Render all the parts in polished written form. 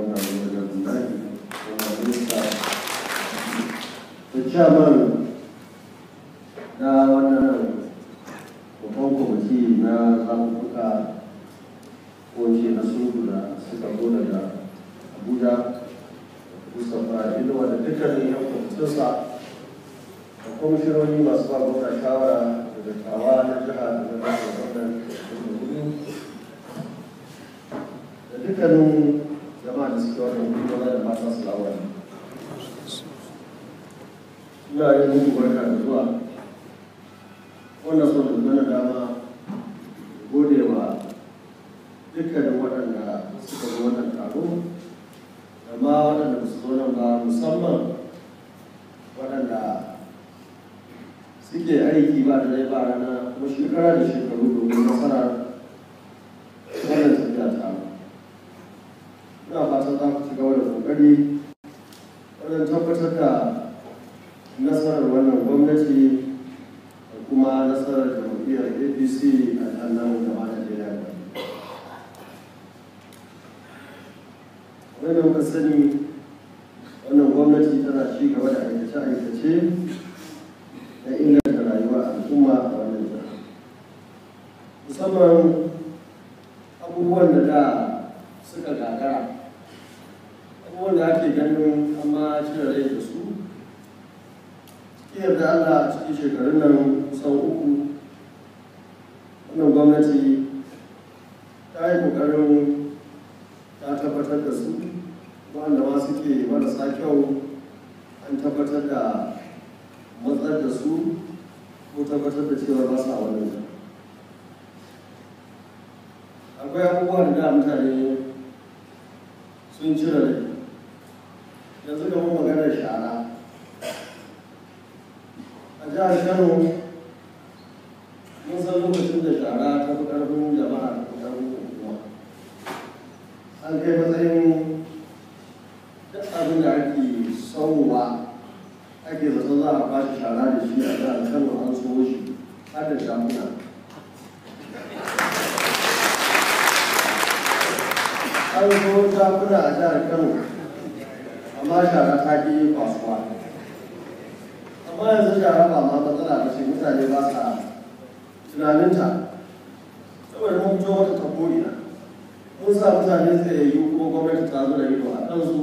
Gwamna Muhammadu Abdullahi, Gwamna Minista, da chairman na wannan babban kwamiti na zaɓuɓɓuka ko ce na sulhu da suka zo daga Abuja, Mustapha Inuwa da dukkanin 'yan kwamitinsa da kwamishinoni masu ba gwamna shawara da dattawa na jiha da na gwamnan da dukkanin jama'a da suke wannan wuri, maza da mata, su lawar. Ina yin muku barka da zuwa. Wannan son da mana dama gode wa dukkanin waɗanda suka zo wannan taro da ma waɗanda ba su zo nan ba, musamman waɗanda suke aiki ba da ba rana kuma shekara da shekaru domin nasarar wannan tafiya ta. Ina fatan za ku ci gaba da kokari wajen tabbatar da nasarar wannan gwamnati da kuma nasarar jam'iyyar APC a nan gaba Najeriya. Kamar da muka sani, wannan gwamnati tana ci gaba da aikace-aikace na inganta rayuwar al'umma a wannan jiha, musamman abubuwan da da suka gagara, abubuwan da ake ganin amma cire rai da su. Cikin yarda Allah, a cikin shekarun nan kusan 3, wannan gwamnati ta yi ƙoƙarin ta tabbatar da su. Waɗanda ma suke marasa kyau, an tabbatar da matsar da su ko tabbatar da cewa ba sa wannan jiha. Akwai abubuwa da da mutane sun cire rai. Yanzu kamar maganar shara a jihar Kano, mun san lokacin da shara ta fi ƙarfin jama'a, ta fi ƙarfin hukuma. An kai matsayin duk abin da ake sauwa, ake zaton za a kwashe shara da shi a jihar Kano, an so shi har da shafuna. An zo jakuna a jihar Kano, amma shara ta ƙi kwasuwa. Amma yanzu shara ba ma matsala ba ce, mutane ba sa tunaninta saboda mun fito mata ta ko'ina, mun sa mutane tsayayyu, kuma gwamnati ta zo da ido a kansu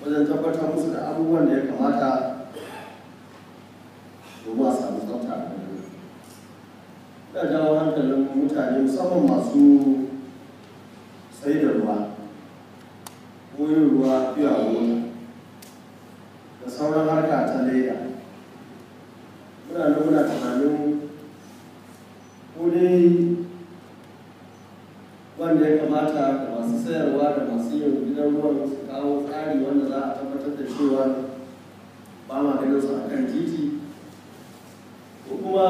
wajen tabbatar musu da abubuwan da ya kamata domin a samu tsafta a gari. Ina jawo hankalin mutane, musamman masu sai da ruwa ko yin ruwa fiya mota da sauran harka ta leda. Muna nan muna tunanin ko dai wanda ya kamata da masu sayarwa da masu yin gidan ruwan su kawo tsari wanda za a tabbatar da cewa ba ma ganin su a kan titi, ko kuma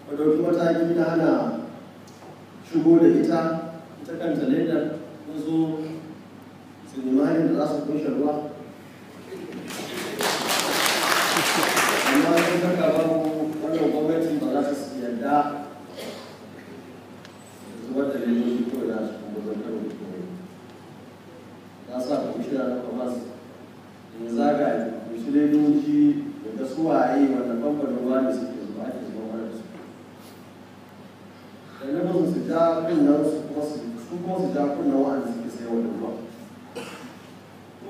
mu ɗauki mataki na hana shigo da ita, ita kanta ledar, zo su nemi hanyar da za su kunshe ruwa. Amma sun saka babu, wannan gwamnati ba za su yarda zubar da ledoji ko da su kuma zan karo da kowai. Na sa kwamishina na commerce in zaga ya kunshi ledoji daga suwaye wanda kamfanin ruwa ne suke zuba, ake zuba mana da su, da nufin su ja kunnen su, kuma su kuma su ja kunnen wa'anda suke sayarwa da ruwa.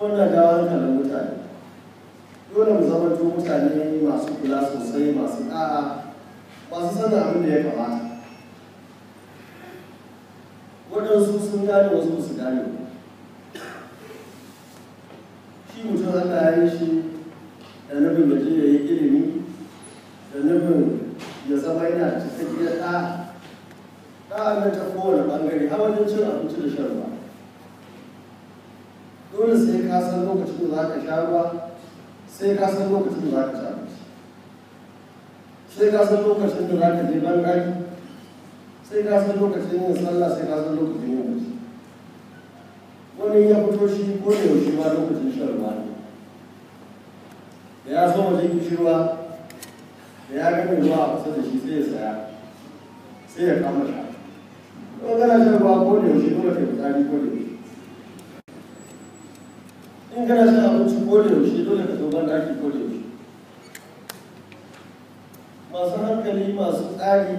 Wannan jawo hankalin mutane, dole mu zamanto mutane masu kula sosai, masu ɗa'a, masu sanin abin da ya kamata. Waɗansu sun gane, wasu ba su gane ba. Shi mutum Allah ya yi shi da nufin ya je ya yi ilimi, da nufin ya zama yana da cikakkiyar ɗa'a, ɗa'a nan ta kowane ɓangare, har wajen cin abinci da shan ruwa. Dole sai ka san lokacin da za ka sha ruwa, sai ka san lokacin da za ka ci abinci, sai ka san lokacin da za ka je banɗaki, sai ka san lokacin yin sallah, sai ka san lokacin yin bacci. Wani ya fito shi ko da yaushe ma lokacin shan ruwa ne. Da ya so wajen kishirwa, da ya ga mai ruwa a kusa da shi, sai ya saya, sai ya kama sha. Kuma kana shan ruwa ko da yaushe, dole ka fitsari ko da yaushe. In kana cin abinci ko da yaushe, dole ka zo ban daki ko da yaushe. Masu hankali, masu tsari,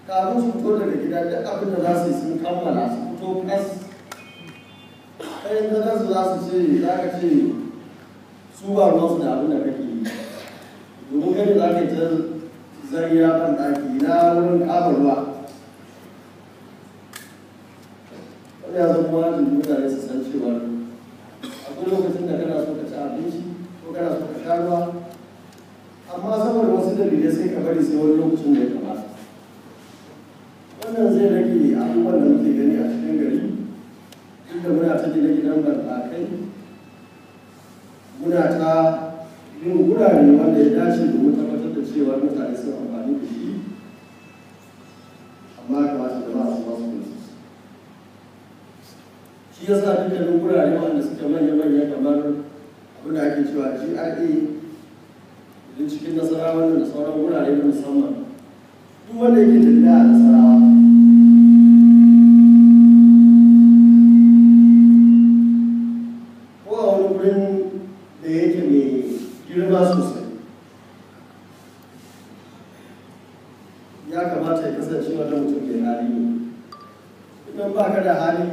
kafin su fito daga gida duk abin da za su yi sun kammala, su fito kas. Kai da kansu za su ce, za ka ce su ba ruwansu da abin da kake yi, domin gani za ka yi ta zariya ban daki na wurin kama ruwa. Wani ya zama wajibi mutane su san cewa akwai lokacin da kana so ka ci abinci ko kana so ka sha ruwa, amma saboda wasu dalilai sai ka bari sai wani lokacin da ya kamata. Wannan zai rage abubuwan da muke gani a cikin gari, duk da muna ta gine-ginen banɗakai, muna ta yin gurare wanda ya dace domin tabbatar da cewa mutane sun amfani da shi, amma ya kamata jama'a su ba su kula. Shi yasa dukkanin gurare wanda suke manya-manya, kamar abin da ake cewa GRA idan cikin Nasarawa da sauran gurare na musamman, duk wanda yake tafiya a Nasarawa ko a wani wurin da yake mai girma sosai, ya kamata ya kasance wannan mutum mai hali ne. Idan ba ka da hali